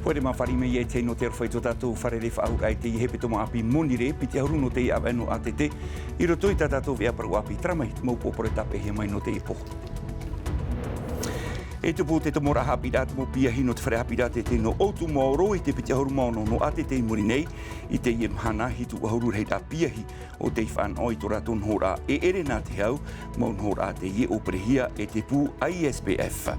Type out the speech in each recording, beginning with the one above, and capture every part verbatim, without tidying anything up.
Pō ʻere mā, fāriʻi mai i te tahi nō te aroha i tō tātou fārerei faʻahou raʻa i teie hepetoma ʻāpī Monirē, piti ʻahuru nō teie ʻāvaʻe nō ʻĀtete, i roto i tā tātou veʻa parau ʻāpī, terā mai te mau upoʻo parau tāpeʻahia mai nō teie pō. E tupu te tomoraʻa haʻapiʻiraʻa te mau piahi nō te fare haʻapiʻiraʻa ʻĀtete nō ʻOutumaoro i te piti ʻahuru mā ono nō ʻĀtete i muri nei. I teie mahana, hitu ʻahuru rahiraʻa piahi o tei fānaʻo i tō rātou nohoraʻa e ʻere nā te hau, mau nohoraʻa teie ʻōperehia e te pū I S P F.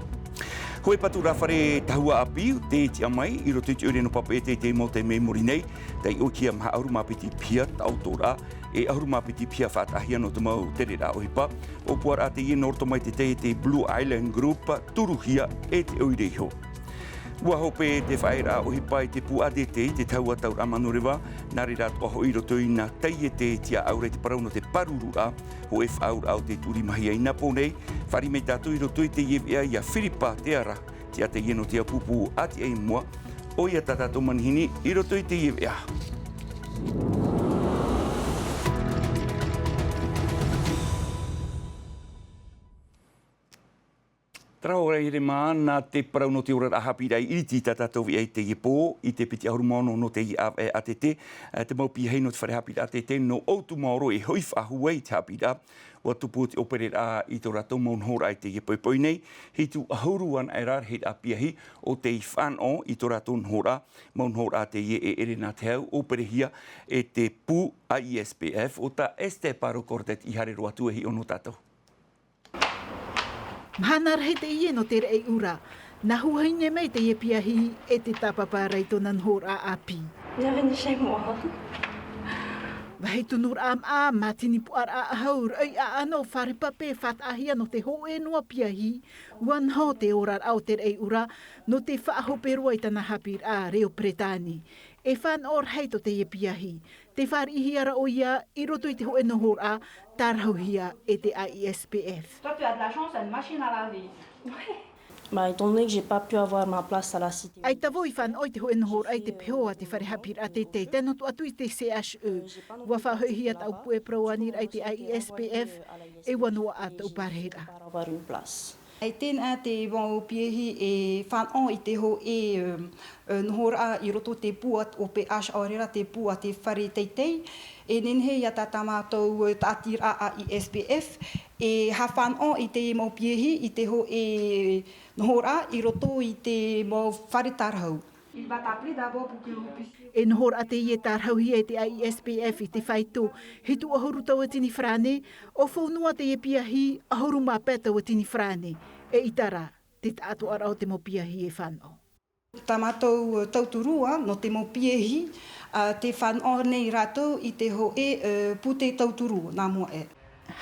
Hōʻē paturaʻa fare tahua ʻāpī tei tiʻa mai i roto i te ʻoire nō Papeʻete i te mau taime i muri nei, taiʻo i te maha ʻahuru mā piti piha taʻotoraʻa, e ʻahuru mā piti piha faʻataʻahia nō te mau tereraʻa ʻohipa, ʻōpuaraʻa teie nō roto mai i te taiete Blue Island Group, turuhia e te ʻoire iho. ʻUa hope te faʻaearaʻa ʻohipa i te pū A D T i te tahua tauraʻa manureva, nā reira atoʻa hoʻi i roto i nā taiete tiʻaʻau ra i te parau nō te pārururaʻa, hōʻē faʻaauraʻa o tei tuʻurimahia i nā pō nei, fāriʻi mai tātou i roto i teie veʻa ia Firipa Teara, tiʻa teie nō te ao pūpū a tiʻa i mua, ʻoia tā tātou manihini i roto i teie veʻa. Terā hoʻi, haere mai nā te parau nō te oraraʻa haʻapiʻiraʻa i ʻiriti i tā tātou veʻa i teie pō, i te piti ʻahuru mā ono nō teie ʻāvaʻe ʻĀtete, e, te mau piahi nō te fare haʻapiʻiraʻa ʻĀtete nō ʻOutumaoro e hoʻi faʻahou ai i te haʻapiʻiraʻa, ʻua tupu te ʻōpereraʻa i tō rātou mau nohoraʻa i teie poʻipoʻi nei, hitu ʻahuru anaʻe rā rahiraʻa piahi o tei fānaʻo i tō rātou nohoraʻa, mau nohoraʻa teie e ʻere nā te hau, ʻōperehia e te pū I S P F, ʻo tā Esther Paro Cortet i haere roa atu e hiʻo nō tātou. Mahana rahi teie nō te raʻi ʻura. Nā huahine mai teie piahi e te tāpapa ra i tōna nohoraʻa ʻāpī. Bienvenue chez moi. Vāhi tunuraʻa māʻa, mātini puʻaraʻa ʻahau, raʻi ʻaʻano, fare pape, faʻataʻahia nō te hōʻē noa piahi, ʻua noho te oraraʻa o te raʻi ʻura nō te faʻahope roa i tāna haʻapiʻiraʻa reo Peretāne. E fānaʻo rahi tō teie piahi. Tē fāriʻihia ra ʻoia i roto i te hōʻē nohoraʻa tārahuhia e te I S P F. Toi, tu as de la chance, t'as une machine à laver. Ouais. Bah, étant donné que j'ai pas pu avoir ma place à la cité. ʻAita vau i fānaʻo i te hōʻē nohoraʻa i te peho a te fare haʻapiʻiraʻa teitei, tae noa atu i te C H E. ʻUa faʻahoʻihia tāʻu puʻe parau aniraʻa i te I S P F, e ʻua noaʻa tāʻu pārahiraʻa. Avoir une place. E tēnā te mau piahi e fānaʻo i te hōʻē, e, e, nohoraʻa i roto te pū a, o P H, ʻaore rā te pū a te fare teitei. E nehenehe ia tā, tā mātou, e, tāʻatiraʻa a I S P F, e haʻafānaʻo i te mau piahi, i te hōʻē nohoraʻa i roto i te mau fare tārahu. Il va t'appeler d'abord pour que vous puissiez. E nohoraʻa teie tārahuhia e te I S P F i te faito, hitu ʻahuru tauatini farāne, ʻo faufaʻa noa teie piahi, ʻahuru mā pae tauatini farāne. Eʻita rā te taʻatoʻaraʻa o te mau piahi e fānaʻo. Tā mātou, e, tauturu, ā, nō te mau piahi, ā, tē fānaʻo nei rātou i te hōʻē, e, pūtē tauturu, nā mua aʻe.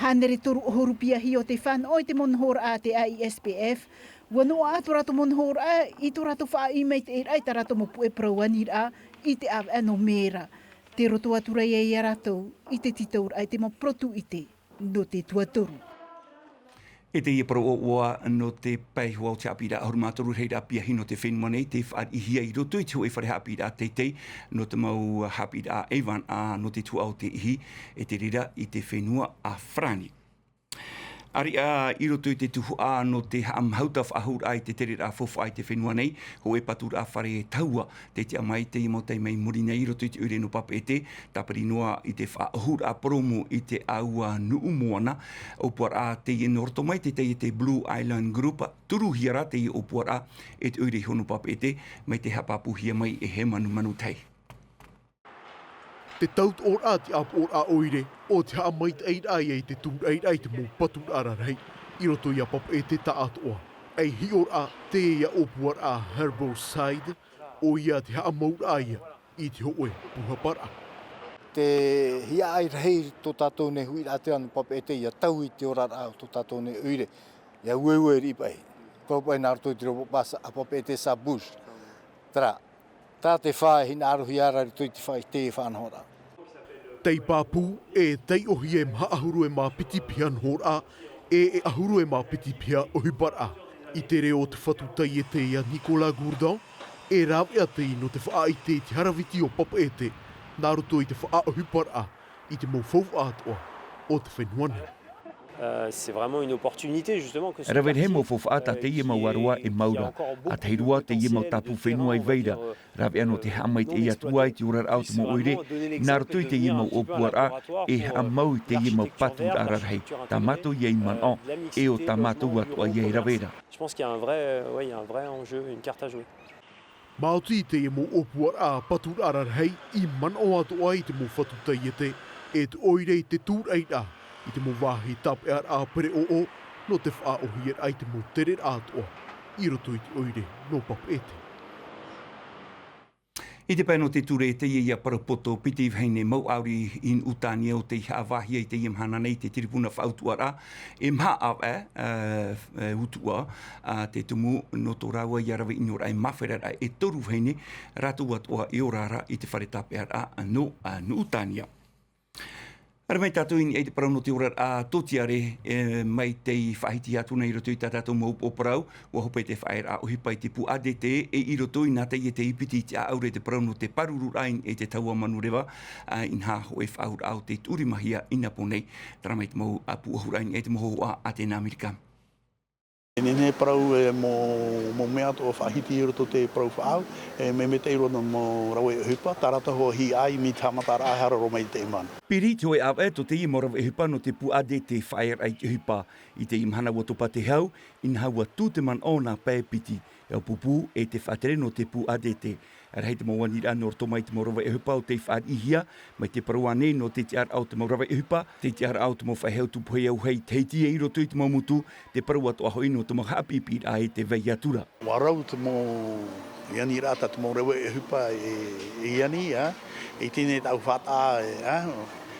Hānere toru ʻahuru piahi o tei fānaʻo i te mau nohoraʻa a te I S P F, ʻua noaʻa tō rātou mau nohoraʻa i tō rātou faʻaʻī maitaʻiraʻa i tā rātou mau puʻe parau aniraʻa i te ʻāvaʻe nō Mēra. Tē roto atu ra ia rātou i te tītauraʻa i te mau parau tūʻite nō te tuatoru. E teie parau ʻoaʻoa nō te pae iho ā o te haʻapiʻiraʻa ʻahuru mā toru rahiraʻa piahi nō te fenua nei, tē fāriʻihia i roto i te hōʻē fare haʻapiʻiraʻa teitei nō te mau haʻapiʻiraʻa e vānaʻa nō te tuhaʻa o te ihi, e te reira i te fenua a Farāni. ʻĀreʻa i roto i te tuhaʻa nō te haʻamāuruuru faʻahou raʻa i te tereraʻa faufaʻa i te fenua nei, hōʻē paturaʻa fare tahua tei tiʻa mai i teie mau taime i muri nei i roto i te ʻoire nō Papeʻete, tāpiri noa i te faʻaʻohuraʻa porōmu i te ʻāua nuʻu moana, ʻōpuaraʻa teie nō roto mai i te taiete Blue Island Group, turuhia rā teie ʻōpuaraʻa e te ʻoire iho nō Papeʻete, mai te haʻapāpūhia mai e Hema Numanutai. Te tautoʻoraʻa, te ʻāpoʻoraʻa ʻoire, ʻo te haʻamaitaʻiraʻa ia i te tūraʻiraʻa i te mau paturaʻa rarahi. I roto ia Papeʻete tāʻatoʻa, ei hiʻoraʻa teie ʻōpuaraʻa Herbal Side, ʻoia te haʻamauraʻa ia i te hōʻē pūhaparaʻa. Te hiaʻai rahi tō tātou nei huiraʻatira nō Papeʻete ia taui i te oraraʻa o tō tātou nei ʻoire. Ia ueue riʻi paʻi. Tō paʻi nā roto i te reo papaʻa sa-, a Papeʻete ça bouge. Terā, tā te fā e hinaʻarohia ra i roto i te fā i te faʻanahoraʻa. Tei pāpū, e taiʻohia e maha ʻahuru e mā piti piha nohoraʻa, e, e ʻahuru e mā piti piha ʻohiparaʻa. I te reo o te fatu taiete ia Nicolas Gourdon, e rāveʻa teie nō te faʻaʻite i te haraviti o Papeʻete, nā roto i te faʻaʻohiparaʻa i te mau faufaʻa atoʻa o te fenua nei. Euh, c'est vraiment une opportunité, justement, que ce Rave rahi mau quartier, faufaʻa tā euh, teie mau aroa e mau ra. A tahi roa teie mau tāpū fenua i vai ra. Rave anō te haʻamaitaʻi atu ā i te oraraʻa o te mau ʻoire, nā roto i teie mau ʻōpuaraʻa, e haʻamau i teie mau patu rarahi. Tā mātou ia i manaʻo, e ʻo tā mātou atoʻa ia e rave ra. Je pense qu'il y a un vrai, euh, ouais, il y a un vrai enjeu, une carte à jouer. Maoti i teie mau ʻōpuaraʻa patu rarahi, i manaʻo atoʻa i te mau fatu taiete, e te ʻoire i te tūraʻiraʻa, i te mau vāhi tāpeʻaraʻa pereʻoʻo, nō te faʻaʻohieraʻa i te mau tereraʻa atoʻa, i roto i te ʻoire nō Papeʻete. I te pae nō te ture e teie ia parau poto piti vahine mau ʻauri i Nuʻutānia ʻo tei haʻavāhia i teie mahana nei te tiripuna faʻautuʻaraʻa, e maha ʻāvaʻe, e, e, utuʻa, a te tumu nō tō rāua ia rave ʻinoraʻa e māferaraʻa e toru vahine, rātou atoʻa e ora ra i te fare tāpeʻaraʻa nō, a, Nuʻutānia. Haere mai tātou i niʻa i te parau nō te oraraʻa tōtiare, e, mai tei faʻahiti atu nei i roto i tā tātou mau upoʻo parau, ʻua hope te faʻaearaʻa ʻohipa i te pū A D T, e i roto i nā taiete i piti i te ʻāʻaure te parau nō te pārururaʻa i te taua manureva, a, inaha hōʻē faʻaauraʻa ʻo tei tuʻurimahia i nā pō nei. Terā mai te mau, a, pūʻohuraʻa i niʻa i te mau hōhoʻa a Atena Amerika. E nehenehe e parau e mau, mau mea atoʻa faʻahiti i roto i te parau faʻaau, e maitaʻi roa nō te mau rave ʻohipa, terā atoʻa hoʻi ʻāiʻa mai te haʻamataraʻa e haere roa mai i te ʻimana. Piri te hōʻē ʻāvaʻe tō teie mau rave ʻohipa nō te pū A D T faʻaearaʻa i te ʻohipa. I teie mahana ʻua topa te hau, inaha ʻua tū te manaʻo nā pae piti. E ʻōpūpū, e te faʻatere nō te pū A D T. Rahi te mau aniraʻa nō roto mai te mau rave ʻohipa ʻo tei fāriʻihia, mai te parau ānei nō te tiʻaraʻa o te mau rave ʻohipa, te tiʻaraʻa o te mau faʻehau tupu hei auahi i Tahiti e i roto i te mau motu, te parau atoʻa hoʻi nō te mau haʻapiʻipiʻiraʻa e tē vai atu ra. ʻUa rau te mau aniraʻa tā te mau rave ʻohipa e, e ani, ā, i teie nei tāʻu faʻataʻa, ā,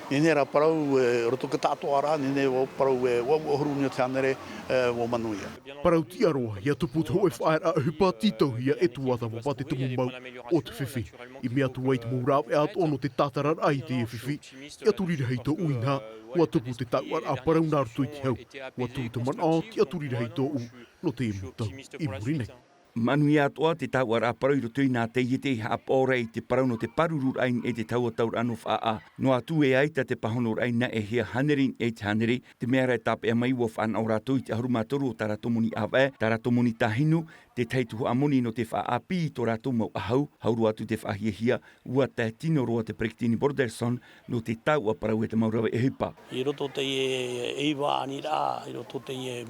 nehenehe rā parau, e, roto i te taʻatoʻaraʻa, nehenehe ʻua parau, e, ʻua, ʻua ʻahuru nō te hānere, e, ʻua manuia. Parau tiʻa roa, ʻia tupu te hōʻē faʻaearaʻa ʻohipa tītauhia e tuatāpapa te tumu mau o te fifi. I mea atu ai te mau rāveʻa atoʻa nō te tātararaʻa i teie fifi, tiʻaturi rahi tōʻu inaha, ʻua tupu te taʻatoʻaraʻa parau nā roto i te hau, ʻua tū te manaʻo, tiʻaturi rahi tōʻu nō teie mau tau i muri nei. Manuia atoʻa te taʻatoʻaraʻa parau i roto i nā taiete i haʻapaʻo ra i te parau nō te pārururaʻa i te taua tauraʻa nō Faʻaʻā. Noa atu e ʻaita te pāhonoraʻa i nā ʻēhea hānere i te hānere, te mea ra e tāpeʻa mai ʻua fānaʻo rātou i te ʻahuru mā toru o tā rātou moni ʻāvaʻe, tā rātou moni tāhinu, te tahi tuhaʻa moni nō te faʻaʻāpī i tō rātou mau ʻahu, hau roa atu te faʻahiahia, ʻua tae tino roa te peretiteni Brotherson nō te taua parau e te mau rave ʻohipa. I roto i teie ʻeiva aniraʻa, i roto i teie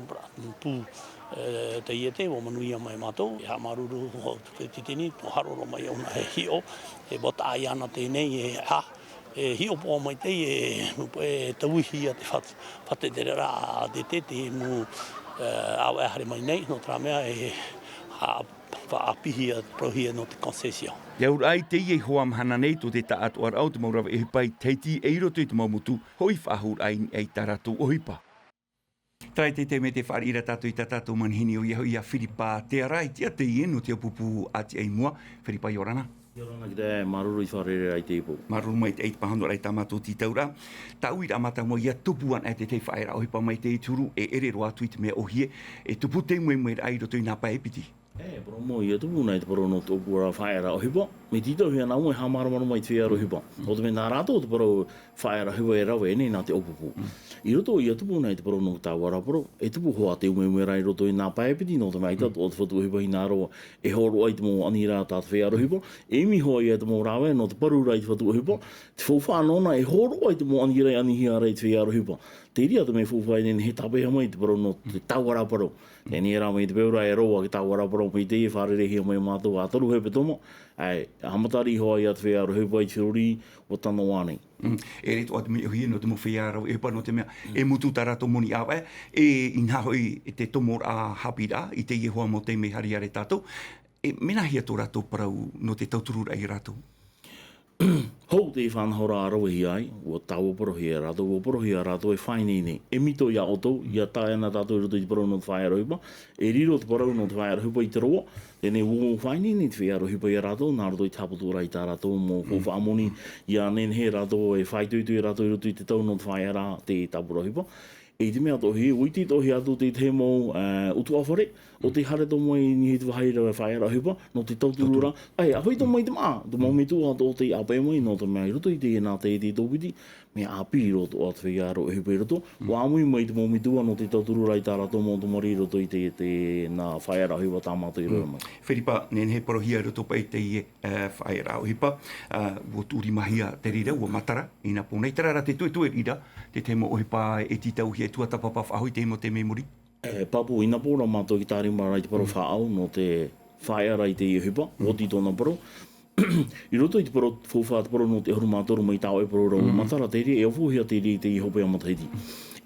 pū, e, taiete, ʻua manuia mai mātou, e haʻamāuruuru hoʻi te peretiteni, ʻua haro roa mai ʻōna e hiʻo, e ʻua taʻa ʻia na teie nei, e, ā, e hiʻopoʻa maitaʻi, e, e tauihia te fat-, faʻatereraʻa a te, te, te mau, e, ʻāvaʻe haere mai nei, nō terā mea e, ā, faʻaʻāpīhia, parauhia nō te concession. Te auraʻa i teie iho ā mahana nei tō te taʻatoʻaraʻa o te mau rave ʻohipa i Tahiti e i roto i te mau motu, hoʻi faʻahou ra i, i tā rātou ʻohipa. Terā i teie nei te fāriʻi ra tātou i tā tātou manihini ʻoia hoʻi ia Firipa Teara, i te ʻati ē nō te ʻōpūpū ʻātiʻa i mua. Firipa, ʻia ora na. ʻIa ora na, e māuruuru i te fārereiraʻa i teie pō. Māuruuru maitaʻi i te pāhonoraʻa i tā mātou tītauraʻa. Tāʻu i rā mātāmua ʻia tupu ana e te tahi faʻaearaʻa ʻohipa mai teie te huru, e ʻere roa atu i te mea ʻōhie, e tupu te ʻāmuiraʻa i roto i nā pae e piti. E, parau mau, ʻia tupu na i te parau nō te ʻōpuaraʻa faʻaearaʻa ʻohipa. Mea tītauhia nā mua e haʻamāramarama i te feiā ʻohipa. Mm. Nō te mea nā rātou te parau faʻaearaʻa ʻohipa e rave nei nā te ʻōpūpū. Mm. I roto ʻia tupu na i te parau nō te taua ra parau, e tupu hoʻi te ʻāmuiraʻa i roto i nā pae e piti, nō te mea ʻaita atoʻa te fatu ʻohipa hinaʻaro e hōroʻa i te mau aniraʻa tā te feiā ʻohipa. E ʻimi hoʻi ia te mau rāveʻa nō te pārururaʻa i te fatu ʻohipa. Te faufaʻa nōna e hōroʻa i te mau aniraʻa i anihia ra i te feiā ʻohipa. Terā te mea faufaʻa e nehenehe e tāpeʻa mai i te parau nō te taua ra parau. Teie rā mai te peu ra e rave ake taua ra parau mai teie e fārereihia mai mātou ā toru hepetoma, ʻae, haʻamata riʻi hoʻi ia te feiā ʻohipa i te feruri, ʻua tano ānei. Mm. E ʻere atoʻa te mea ʻōhie nō te mau feiā rave ʻohipa nō te mea, mm, e mutu tā rātou moni ʻāvaʻe, e inaha hoʻi te tomoraʻa haʻapiʻiraʻa, i teie iho ā mau taime haere tātou. E, mea nāhea tō rātou parau nō te tautururaʻa ia rātou? Hou te faʻanahoraʻa e ravehia ai, ʻua taua parauhia e rātou, ʻua parauhia e rātou e faʻaineine, e mito ia ʻoutou, ʻia tae ana tātou i roto i te parau nō te faʻaearaʻa ʻohipa, e riro te parau nō te faʻaearaʻa ʻohipa i te roa, teie nei ʻua faʻaineine te feiā ʻohipa ia rātou, nā roto i te haʻaputuʻaraʻa i tā rātou mau, mm, faufaʻa moni, ʻia nehenehe rātou e faʻaitoito rātou i roto i te tau nō te faʻaearaʻa te tāpura ʻohipa. I te mea atoʻa hoʻi, ʻua ʻite atoʻa hoʻi atu te tahi mau, ā, ʻutuāfare, ʻo tē haere atoʻa mai i niʻa i te vāhi ra faʻaearaʻa ʻohipa, nō te tauturu ra. Tauturu. ʻAe, ʻa hoʻi atoʻa mai te māʻa, te mau, mm, metua atoʻa tei ʻāpeʻe mai, nō te mea i roto i teie nā taiete tōpiti, mea ʻāpī i roto o te feiā ʻohipa i roto. ʻUa ʻāmui mai te mau metua nō te tauturu ra i tā rātou mau tamariʻi i roto i te, te nā faʻaearaʻa ʻohipa tā mātou i rave mai. Firipa, nehenehe e parauhia i roto paʻi teie, e, faʻaearaʻa ʻohipa, e, ʻua tuʻurimahia te reira, ʻua matara, i nā pō nei, terā rā te tuʻetuʻe i reira, te tahi mau ʻohipa e tītauhia e tuatāpapa faʻahou i te mau taime i muri. E, pāpū, i nā pō ra mātou i tārimaraʻa i te parau faʻaau nō te faʻaearaʻa i te ʻohipa, ʻoti tōna parau. I roto i te parau, faufaʻa te parau nō te ʻahuru mā toru mai tā ʻoe parau ra ʻua matara, te reira e ʻaufauhia te reira i te hopeʻa matahiti.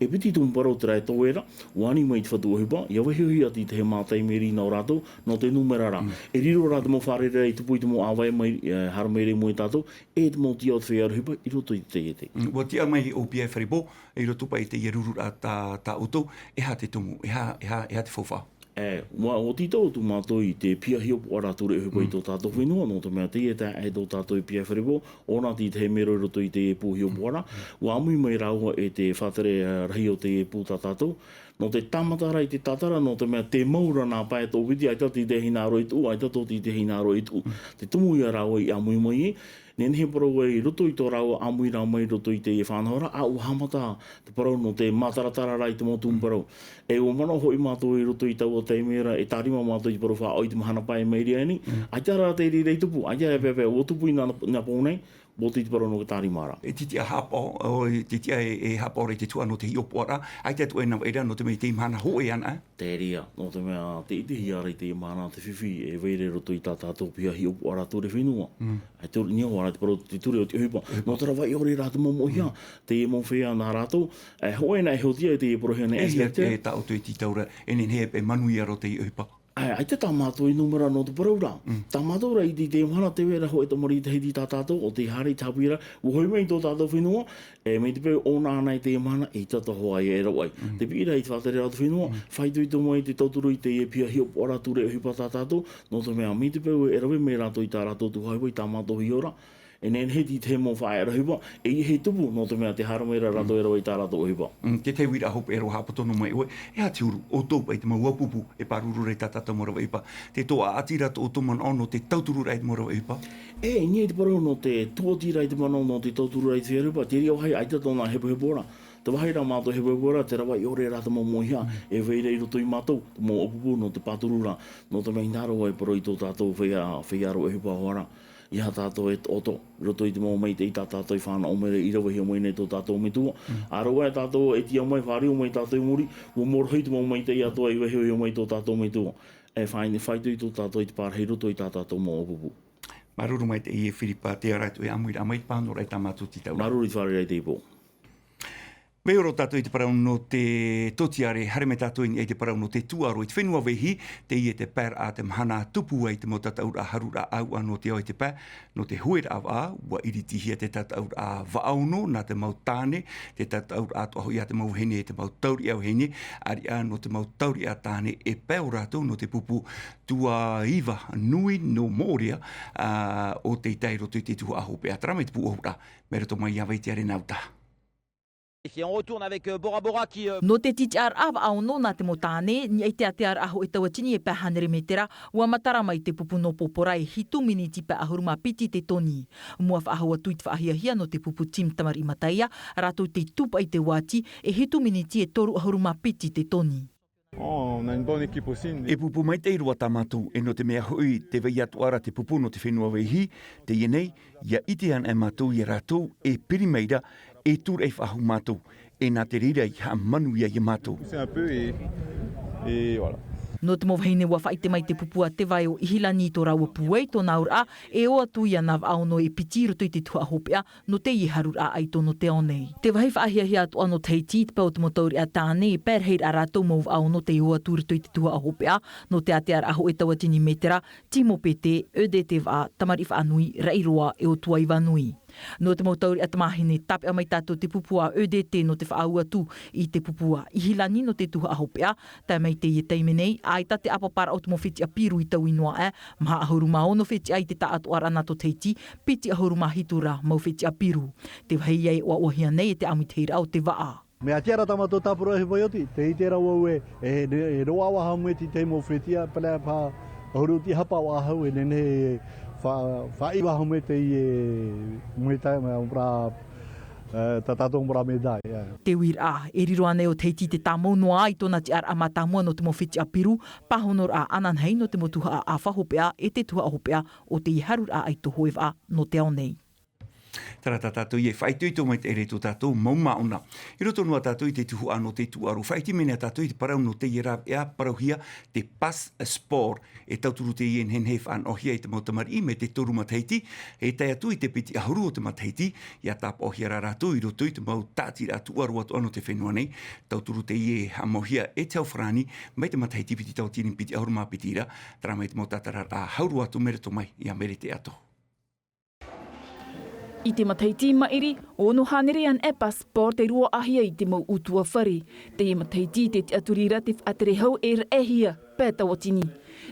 E piti tumu parau terā e toe ra, ʻua ani mai te fatu ʻohipa, ʻia vaihohia atu i te mau taime i rima o rātou, nō te nūmera ra. E riro rā te mau fārereiraʻa i tupu i te mau ʻāvae mai, e, haere mai ra i mua ia tātou, e te mau tiʻa o te feiā ʻohipa, i roto i te taiete. Mm, ʻua tiʻa mai ʻo Pierre Faribault, i roto paʻi i teie rururaʻa tā, tā ʻoutou, e aha te tumu, e aha, e aha, e aha te faufaʻa? E, ʻua, ʻua tītau atu mātou i te piha hiʻopoʻa ra ture ʻohipa i tō tātou fenua, nō te mea teie e taeaʻe tō tātou e Pierre Faribault, ʻōna atu i te mero i roto i te pū hiʻopoʻa ra, ʻua ʻāmui mai rāua e te faʻatere, e, rahi o te pū tā tātou, nō te tāmata ra i te tātara, nō te mea te mau ra nā pae tōpiti, ʻaita tō te hinaʻaro i tuʻu, ʻaita tō te hinaʻaro i tuʻu. Te tumu ia rāua i ʻāmui mai ai, nehenehe e parau ai, i roto i tō rāua ʻāmuiraʻa mai i roto i te fānaʻoraʻa, ʻua haʻamata te parau nō te mātaratara ra i te mau tumu parau. E ʻua manaʻo hoʻi mātou i roto i taua taime ra, e tārima mātou i te parau faʻaau i te mahana pae mai reira nei, ʻaita rā te reira i tupu, ʻaita rā e peapea, ʻua tupu i nā, nā pō nei, ʻua oti te parau nō te tārimaraʻa. E tītiʻa haʻapaʻo, ʻo, e tītiʻa e, e haʻapaʻo ra i te tuhaʻa nō te hiʻopoʻaraʻa, ʻaita atu e navaʻi ra, nō te mea i teie mahana hōʻē ana, e? Te reira, nō te mea, tē ʻitehia ra i teie mahana te fifi e vai ra i roto i tā tātou piha hiʻopoʻa ra ture fenua. E ture, niʻa hoʻi ra te parau te ture o te ʻohipa. Nō te ravaʻi ʻore ra te mau moʻehia, teie mau feiā nā rātou, e hōʻē na e hoʻi atu i teie parauhia nei, e, e, tā ʻoutou e tītau ra, e nehenehe e manuia roa teie ʻohipa. ʻAe, ʻaita tā mātou i nūmera nō te parau ra. Tā mātou ra i te, i teie mahana tē vai ra hōʻē tamariʻi Tahiti tā tātou, ʻo tē haere i te haʻapiʻiraʻa, ʻua hoʻi mai i tō tātou fenua, e, mai te peu ʻōna anaʻe i teie mahana, ʻeita atoʻa hoʻi e rave ai. Te piʻiraʻa i te faʻatereraʻa o te fenua, faʻaitoito mai te tauturu i teie piha hiʻopoʻa ra ture ʻohipa tā tātou, nō te mea mai te peu e rave mai rātou i tā rātou tuhaʻa ʻohipa i tā mātou hiʻoraʻa, e nehenehe te tahi mau faʻaearaʻa ʻohipa, e ʻeiaha e tupu, nō te mea tē haere mai ra rātou e rave i tā rātou ʻohipa. Mm, te tahi uiraʻa hopeʻa roa e haʻapoto noa mai ʻoe, e aha te huru, ʻoutou paʻi te mau ʻāpupu e pāruru ra i tā tātou mau rave ʻohipa, te tō ʻāʻati ra tō ʻoutou manaʻo nō te tautururaʻa i te mau rave ʻohipa? E, i niʻa i te parau nō te tūʻatiraʻa i te manaʻo nō te tautururaʻa i te feiā ʻohipa, te reira vāhi ʻaita tōna hepoheporaʻa. Te vāhi ra mātou e hepohepo ra, te ravaʻi ʻore ra te mau moʻehia, e vai ra i roto ia mātou, te mau ʻāpupu nō te pātururaʻa, nō te mea hinaʻaro e parau i tō tātou feiā, feiā rave ʻohipa hoʻi ra. ʻEiaha tātou e taʻoto, i roto i te mau maitaʻi tā tātou i fānaʻo mai ra, i ravehia mai nei tō tātou metua. ʻA rave tātou e tiʻa mai, fāriu mai tātou i muri, ʻua mōrohi te mau maitaʻi atoʻa i vaihohia mai tō tātou metua. E faʻaitoito tātou i te pārahi i roto i tā tātou mau ʻāpupu. Māuruuru maitaʻi e Firipa, terā atu e ʻāmuiraʻa mai, pāhonoraʻa i tā mātou tītauraʻa. Māuruuru i te fārereiraʻa i teie pō. Vaiiho roa tātou i te parau nō te tōtiare, haere mai tātou i niʻa i te parau nō te tūʻaro i te fenua Vaihi, teie te pae ra te mahana tupu ai te mau tataʻuraʻa haruraʻa ʻāuʻa nō te ao i te pae, nō te hueraʻa vaʻa, ʻua iritihia te tataʻuraʻa vaʻa ono nā te mau tāne, te tataʻuraʻa atoʻa hoʻi a te mau vahine, te mau tauriʻa vahine, ʻāreʻa nō te mau tauriʻa tāne e pae o rātou nō te pupu tuaiva nui nō Moʻorea, ā, ʻo tei tae i roto i te tuhaʻa hopeʻa. Terā mai te pū ʻōhuraʻa, mai roto mai iā Vaitiare Nauta. Et on retourne avec, euh, Bora Bora qui, euh, Nō te tītiʻaraʻa vaʻa ono nā te mau tāne, i niʻa i te ātearaʻa hōʻē tauatini e pae hānere mētera, ʻua matara mai te pupu nō Pōpōra e hitu miniti pae ʻahuru mā piti te toni. Mua faʻahou atu i te faʻahiahia nō te pupu Team Tamariʻi Mataia, rātou tei tūpaʻi i te uāti, e hitu miniti e toru ʻahuru mā piti te toni. Oh, on a une bonne équipe aussi, une E pupu maitaʻi roa tā mātou, e nō te mea hoʻi, tē vai atoʻa ra te pupu nō te fenua Vaihi, teie nei, ʻia ʻite anaʻe mātou ia rātou e piri mai ra, e tūraʻi faʻahou mātou, e nā te reira i haʻamanuia ia mātou. Poussé un peu et, et voilà. Nō te mau vahine ʻua faʻaʻite mai te pupu a Te Vae ʻo Ihilani i tō rāua pūai, tōna auraʻa, e ō atu ia nā vaʻa ono e piti i roto i te tuhaʻa hopeʻa, nō teie haruraʻa ʻaito nō te ao nei. Te vāhi faʻahiahia atoʻa nō Tahiti, te pae o te mau tauriʻa tāne, e pae rahi ra rātou mau vaʻa ono tei ō atu i roto i te tuhaʻa hopeʻa, nō te ātearaʻa hōʻē tauatini mētera, Team Pete, E D T Vaʻa, Tamariʻi Faʻanui, Raʻiroa, e ʻo Tuaiva Nui. Nō te mau tauriʻa tamāhine, tāpeʻa mai tātou te pupu a E D T nō te faʻaau atu i te pupu a Ihilani nō te tuhaʻa hopeʻa, tae mai teie taime nei, ʻaita te ʻāpaparaʻa o te mau fetiʻa Piru i taui noa aʻe, maha ʻahuru mā ono fetiʻa i te taʻatoʻaraʻa nā tō Tahiti, piti ʻahuru mā hitu rā mau fetiʻa Piru. Te vāhi ia e ʻoaʻoahia nei e te ʻāmuitahiraʻa o te vaʻa. Mea tiʻa ra tā mātou tāpura e hōpoi oti, tē ʻite ra vau ē, e, e, e roaʻa vau haʻamau i te mau fetiʻa, pērā paha, ʻahuru oti hapa vau haʻamau, e nehenehe, fa-, faʻaʻī vau haʻamau i te, e, mai tā, mea, rā, tā tātou mau rā mea dai. Te uiraʻa e riro ana o Tahiti te tāmau noa i tōna tiʻaraʻa mātāmua nō te mau fetiʻa piru, pāhonoraʻa ananahi nō te mau tuhaʻa ʻāfa hopeʻa e te tuhaʻa hopeʻa o te haruraʻa ʻaito hoʻi vaʻa nō te ao nei. Tārā tā tātou ia e faʻaitoito mai te ʻere tō tātou mau māʻona. I roto noa tātou i te tuhaʻa nō te tūʻaro, faʻaiti mai nei tātou i te parau nō teie rāveʻa parauhia te Pass Sport. E tauturu teie e nehenehe e faʻanaʻohia i te mau tamariʻi mai te toru matahiti e tae atu i te piti ʻahuru o te matahiti, ia tāpaʻohia rā rātou i roto i te mau tāʻatiraʻa tūʻaro atoʻa nō te fenua nei. Tauturu teie e haʻamauhia e te hau farāni mai te matahiti piti tauatini piti ʻahuru mā piti ra, tārā mai te mau tātararaʻa hau roa atu mai roto mai i a Merete Ato. I te matahiti maʻiri, ono hānere ana e Pass Sport e roaʻahia i te mau ʻutuāfare. Teie matahiti te tiʻaturi ra te faʻatere hau e raʻehia pae tauatini.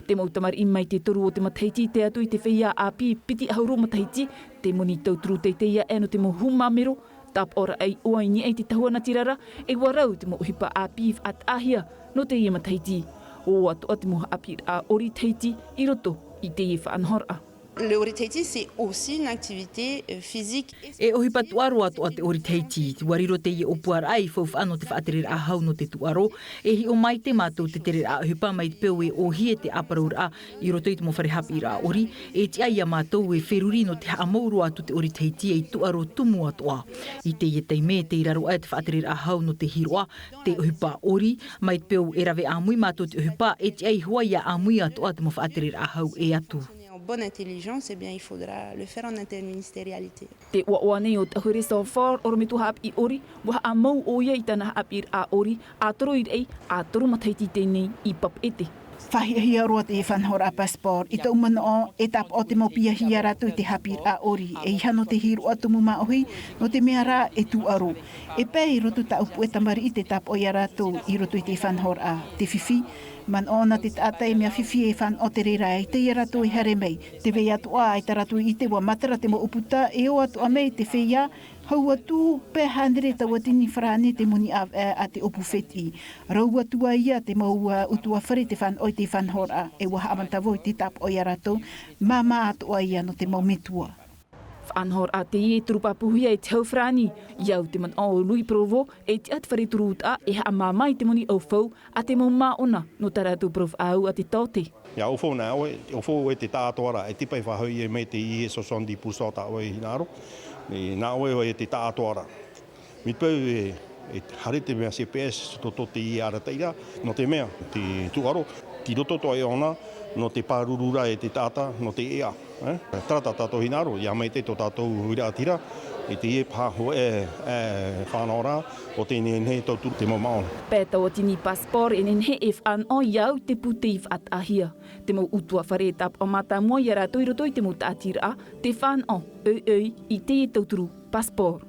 Te mau tamariʻi mai te toru o te matahiti tae atu i te feiā ʻāpī piti ʻahuru matahiti, te moni tauturu teitei aʻe nō te mau hūmāmero, tāpaʻoraʻa iʻoa i niʻa i te tahua natirara, e ua rau te mau ʻohipa ʻāpī faʻataʻahia nō teie matahiti. ʻO atoʻa te mau haʻapiʻiraʻa ʻori Tahiti i roto i teie faʻanahoraʻa. Le ʻori Tahiti, c'est aussi une activité, euh, physique. E ʻohipa tūʻaro atoʻa te ʻori Tahiti. Ua riro teie ʻōpuaraʻa i faufaʻa nō te faʻatereraʻa hau nō te tūʻaro. E hiʻo mai te mātou te tereraʻa ʻohipa mai te peu e ʻōhie te ʻāparauraʻa i roto i te mau fare haʻapiʻiraʻa ʻori, e tiʻa ia mātou e feruri nō te haʻamau roa atu te ʻori Tahiti ei tūʻaro tumu atoʻa. I teie taime, tei raro aʻe te faʻatereraʻa hau nō te hiroʻa te ʻohipa ʻori, mai te peu e rave ʻāmui mātou te ʻohipa, e tiʻa iho ā ia ʻāmui atoʻa te mau faʻatereraʻa hau e atu. En bonne intelligence, eh bien, il faudra le faire en interministérialité. Te ʻoaʻoa nei o Tahure Sanford, ʻorometua haʻapiʻi ʻori, ua haʻamau ʻoia i tāna haʻapiʻiraʻa ʻori, ʻa toru i reʻi, ʻa toru matahiti teie nei i Papeʻete. Faʻahiahia roa te faʻanahoraʻa Pass Sport, i taʻu manaʻo, e tāpaʻo te mau piahi ia rātou i te haʻapiʻiraʻa ʻori, ʻeiaha nō te hiroʻa tumu māʻohi, nō te mea rā e tūʻaro. E pae i roto tāʻu puʻe tamariʻi te tāpaʻo ia rātou, i roto i te faʻanahoraʻa, te fifi, manaʻo na te taʻata e mea fifi e fānaʻo te reira, i teie rātou e haere mai. Te vai atoʻa, ʻaita rātou i ʻite ua matara te mau ʻūputa, e ʻō atoʻa mai te feiā, hau atu, pae hānere tauatini farāni te moni ʻāvaʻe a te ʻōpū fetiʻi. Rau atu ā ia te mau, ā, ʻutuāfare te fānaʻo i te faʻanahoraʻa, e ua haʻamata vau i te tāpaʻo ia rātou, māmā atoʻa ia nō te mau metua. Faʻanahoraʻa teie e toru pāpūhia e te hau farāni, i au te manaʻo o Louis Provo, e tiʻa te fare turuutaʻa e haʻamāmā i te moni ʻaufau a te mau māʻona nō tā rātou parau faʻaau a te taote. Ia ʻaufau nā ʻoe, ʻaufau ʻoe te taʻatoʻaraʻa, e tipa e faʻahoʻi mai teie soixante-dix pour cent tā ʻoe hinaʻaro, e nā ʻoe ʻoe te taʻatoʻaraʻa. Mai te peu e, e haere te mea C P S tō, tō teie arataʻiraʻa, nō te mea, te tūʻaro, tei roto atoʻa ʻōna, nō te pāruru ra e te taʻata, nō te ʻēʻa, eh? Terā tā tātou hinaʻaro, ʻia maitaʻi tō tātou huiraʻatira, i teie paha hōʻē, e, faʻanahoraʻa, ʻo tē nehenehe e tauturu te mau māʻona. Pae tauatini Pass Sport e nehenehe e faʻanaho i au te pūtei faʻataʻahia. Te mau ʻutuāfare e tāpaʻo mātāmua ia rātou i roto i te mau tāʻatiraʻa, te faʻanaho, ʻoiʻoi, i teie tauturu Pass Sport.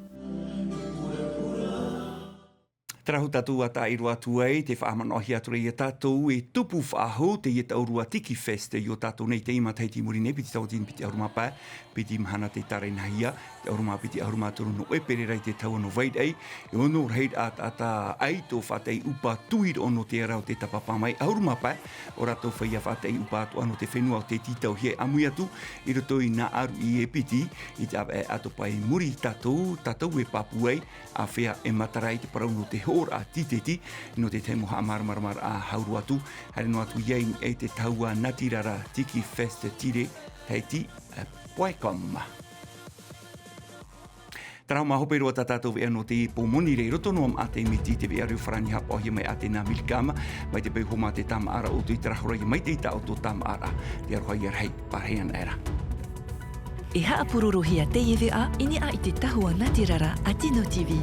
Terā hoʻi tātou ʻa taʻa ʻite atu ai, tē faʻamanaʻohia atu ra ia tātou e tupu faʻahou teie tau ʻōrua Tiki Fest i ō tātou nei teie matahiti i muri nei, piti tauatini piti ʻahuru mā pae, piti mahana tē tārainahia, te ʻahuru mā piti, ʻahuru mā toru nō ʻēperēra i te tahua nō Vairaʻi, e ono rahiraʻa taʻata ʻaito faʻataʻi ʻupa tuiroʻo nō te ara o te tapapa mai, ʻahuru mā pae, ʻo rātou feiā faʻataʻi ʻupa atoʻa nō te fenua o tē tītauhia e ʻāmui atu, i roto i nā ʻaruʻi e piti, i te ʻāvaʻe ʻatopa i muri iā tātou, tātou e pāpū ai, āfea e matara ai te parau nō te hoʻoraʻa tīteti, nō te tahi mau haʻamāramaramaraʻa hau roa atu, haere noa atu ia i niʻa i te tahua natirara Tiki Fest Tire, Tahiti, eh, point com. Terā mā hope roa tā tātou veʻa nō teie pō Monirē, i roto noa maʻa te miti i te veʻa reo farāni haʻapaʻohia mai ʻa Atena Millicam, mai te peu hoʻi mā te tāmāʻaraʻa ʻoutou i terā hora ia maitaʻi tā ʻoutou tāmāʻaraʻa, te aroha ia rahi, pārahi ana e rā. E haʻapurorohia teie veʻa i niʻa i te tahua natirara a Tino T V.